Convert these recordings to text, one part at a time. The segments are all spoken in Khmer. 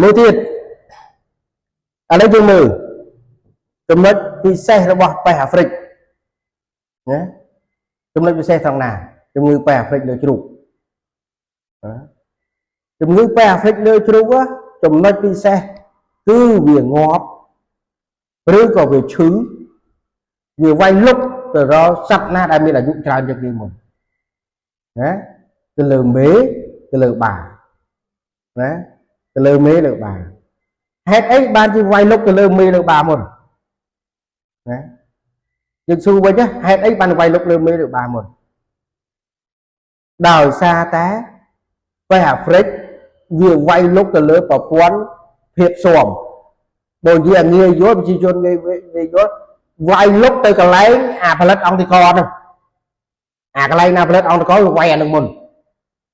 មួយទៀតឥឡូវយើងមើលចំណុចពិសេសរបស់ប៉េសអាហ្វ្រិកណាចំណុចពិសេសត្រង់ណាជំងឺប៉េសអាហ្វ្រិកលើជ្រូកជំងឺប៉េសអាហ្វ្រិកលើជ្រូកចំណុចពិសេសគឺវាងាប់ឬក៏វាឈឺវាវាយលុកទៅរកសត្វណាដែលមានអាយុច្រើនជាងគេមុនណាទៅលើមេទៅលើបាណាទៅលើមេលើបាហេតុអីបានជាវាយលុកទៅលើមេលើបាមុនណាយើងសួរវិញហេតុអីបានវាយលុកលើមេលើបាមុនដោយសារតែប៉េសអាហ្វ្រិកវាវាយលុកទៅលើប្រព័ន្ធភាពស៊ាំបើនិយាយងាយយល់ប្រជាជនងាយយល់វាយលុកទៅកន្លែងអាផលិតអង្គតិកហ្នឹងអាកន្លែងណាផលិតអង្គតិកវាយអានឹងមុន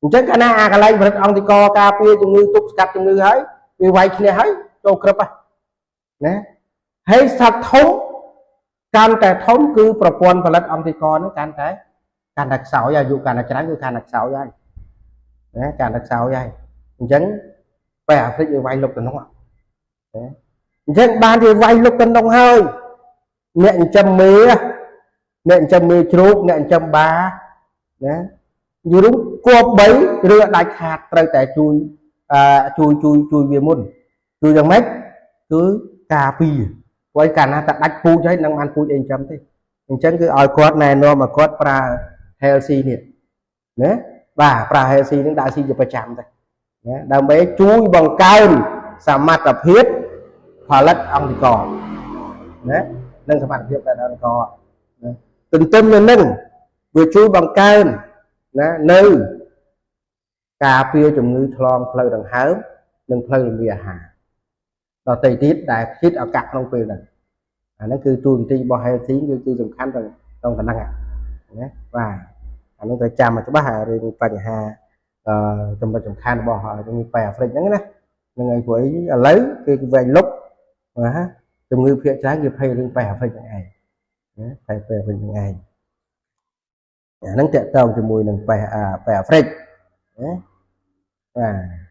អញ្ចឹងកាលណាអាកន្លែងផលិតអង្គតិកការពារជំងឺទប់ស្កាត់ជំងឺហើយវាវាយឈ្នះហើយចូលក្រឹបណាហើយសត្វធំកាន់តែធំគឺប្រព័ន្ធផលិតអង្គតិកហ្នឹងកាន់តែខ្សោយអាយុកាន់តែច្រើនគឺកាន់តែខ្សោយហើយណាកាន់តែខ្សោយហើយអញ្ចឹងបែអាហ្វ្រិកវាវាយលុកទៅនោះណាអញ្ចឹងបានវាវាយលុកទៅនោះហើយអ្នកចិញ្ចឹមមេអ្នកចិញ្ចឹមមេជ្រូកអ្នកចិញ្ចឹមបាណាយល់គប្បីឬដាច់ខាតត្រូវតែជួយជួយវាមុនជួយយ៉ាងម៉េចគឺការពារព្រោះកាលណាតែដាច់ពូជហើយនឹងបានពូជអីចិញ្ចឹមទេអញ្ចឹងគឺឲ្យគាត់ណែនាំឲ្យគាត់ប្រើ healthy នេះណាបាទប្រើ healthy នឹងដាក់ស៊ីជាប្រចាំទៅណាដើម្បីជួយបង្កើនសមត្ថភាពផលិតអង្គតិកណានិងសមត្ថភាពផលិតអង្គតិកណាទន្ទឹមនឹងវាជួយបង្កើនណានៅការពារជំងឺឆ្លងផ្លូវដង្ហើមនិងផ្លូវរំលាយអាហារដទៃទៀតដែលខ្ជិតឱកាសក្នុងពេលហ្នឹងអាហ្នឹងគឺទូនទីរបស់ healthy គឺសំខាន់ក្នុងតំណែងណាបាទអាហ្នឹងត្រូវចាំឲ្យច្បាស់រឿងបញ្ហាចំណុចសំខាន់របស់ជំងឺប៉ែអាហ្វ្រិកហ្នឹងណាហ្នឹងហើយព្រោះអីឥឡូវគេវែងលុបណាជំងឺភាគច្រើនគេភ័យរឿងប៉ែអាហ្វ្រិកហ្នឹងឯងណាភ័យប៉ែអាហ្វ្រិកហ្នឹងឯងអាហ្នឹងតាក់ទងជាមួយនឹងប៉ែអាហ្វ្រិកណាបាទ